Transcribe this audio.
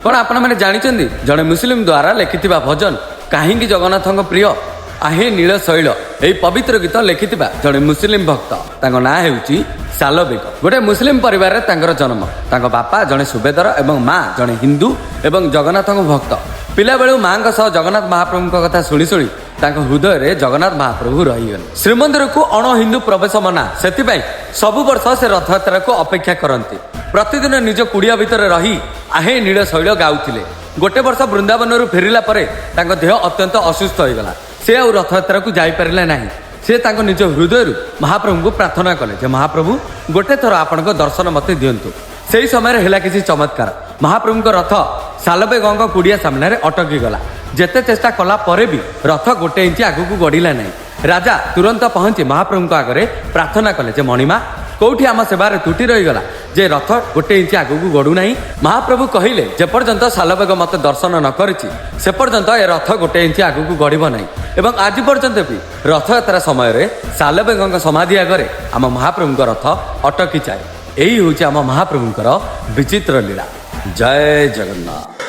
କ'ଣ ଆପଣମାନେ ଜାଣିଛନ୍ତି, ଜଣେ ମୁସଲିମ ଦ୍ୱାରା ଲେଖିଥିବା ଭଜନ କାହିଁକି ଜଗନ୍ନାଥଙ୍କ ପ୍ରିୟ? ଆହେ ନୀଳ ଶୈଳ, ଏହି ପବିତ୍ର ଗୀତ ଲେଖିଥିବା ଜଣେ ମୁସଲିମ ଭକ୍ତ, ତାଙ୍କ ନାଁ ହେଉଛି ସାଲବେଗ। ଗୋଟେ ମୁସଲିମ ପରିବାରରେ ତାଙ୍କର ଜନ୍ମ। ତାଙ୍କ ବାପା ଜଣେ ସୁବେଦର ଏବଂ ମା ଜଣେ ହିନ୍ଦୁ ଏବଂ ଜଗନ୍ନାଥଙ୍କ ଭକ୍ତ। ପିଲାବେଳୁ ମାଙ୍କ ସହ ଜଗନ୍ନାଥ ମହାପ୍ରଭୁଙ୍କ କଥା ଶୁଣି ଶୁଣି ତାଙ୍କ ହୃଦୟରେ ଜଗନ୍ନାଥ ମହାପ୍ରଭୁ ରହିଗଲେ। ଶ୍ରୀମନ୍ଦିରକୁ ଅଣ ହିନ୍ଦୁ ପ୍ରବେଶ ମନା, ସେଥିପାଇଁ ସବୁ ବର୍ଷ ସେ ରଥଯାତ୍ରାକୁ ଅପେକ୍ଷା କରନ୍ତି। ପ୍ରତିଦିନ ନିଜ କୁଡ଼ିଆ ଭିତରେ ରହି ଆହେ ନୀଳ ଶୈଳ ଗାଉଥିଲେ। ଗୋଟେ ବର୍ଷ ବୃନ୍ଦାବନରୁ ଫେରିଲା ପରେ ତାଙ୍କ ଦେହ ଅତ୍ୟନ୍ତ ଅସୁସ୍ଥ ହୋଇଗଲା। ସେ ଆଉ ରଥଯାତ୍ରାକୁ ଯାଇପାରିଲେ ନାହିଁ। ସେ ତାଙ୍କ ନିଜ ହୃଦୟରୁ ମହାପ୍ରଭୁଙ୍କୁ ପ୍ରାର୍ଥନା କଲେ ଯେ ମହାପ୍ରଭୁ, ଗୋଟେ ଥର ଆପଣଙ୍କ ଦର୍ଶନ ମୋତେ ଦିଅନ୍ତୁ। ସେହି ସମୟରେ ହେଲା କିଛି ଚମତ୍କାର। ମହାପ୍ରଭୁଙ୍କ ରଥ ସାଲବେଗଙ୍କ କୁଡ଼ିଆ ସାମ୍ନାରେ ଅଟକି ଗଲା। ଯେତେ ଚେଷ୍ଟା କଲା ପରେ ବି ରଥ ଗୋଟେ ଇଞ୍ଚ ଆଗକୁ ଗଡ଼ିଲା ନାହିଁ। ରାଜା ତୁରନ୍ତ ପହଞ୍ଚି ମହାପ୍ରଭୁଙ୍କ ଆଗରେ ପ୍ରାର୍ଥନା କଲେ ଯେ ମଣିମା, କୋଉଠି ଆମ ସେବାରେ ତ୍ରୁଟି ରହିଗଲା ଯେ ରଥ ଗୋଟେ ଇଞ୍ଚ ଆଗକୁ ଗଡ଼ୁନାହିଁ? ମହାପ୍ରଭୁ କହିଲେ, ଯେପର୍ଯ୍ୟନ୍ତ ସାଲବେଗ ମତେ ଦର୍ଶନ ନ କରିଛି, ସେ ପର୍ଯ୍ୟନ୍ତ ଏ ରଥ ଗୋଟେ ଇଞ୍ଚ ଆଗକୁ ଗଡ଼ିବ ନାହିଁ। ଏବଂ ଆଜି ପର୍ଯ୍ୟନ୍ତ ବି ରଥଯାତ୍ରା ସମୟରେ ସାଲବେଗଙ୍କ ସମାଧି ଆଗରେ ଆମ ମହାପ୍ରଭୁଙ୍କ ରଥ ଅଟକି ଯାଏ। ଏଇ ହେଉଛି ଆମ ମହାପ୍ରଭୁଙ୍କର ବିଚିତ୍ର ଲୀଳା। ଜୟ ଜଗନ୍ନାଥ।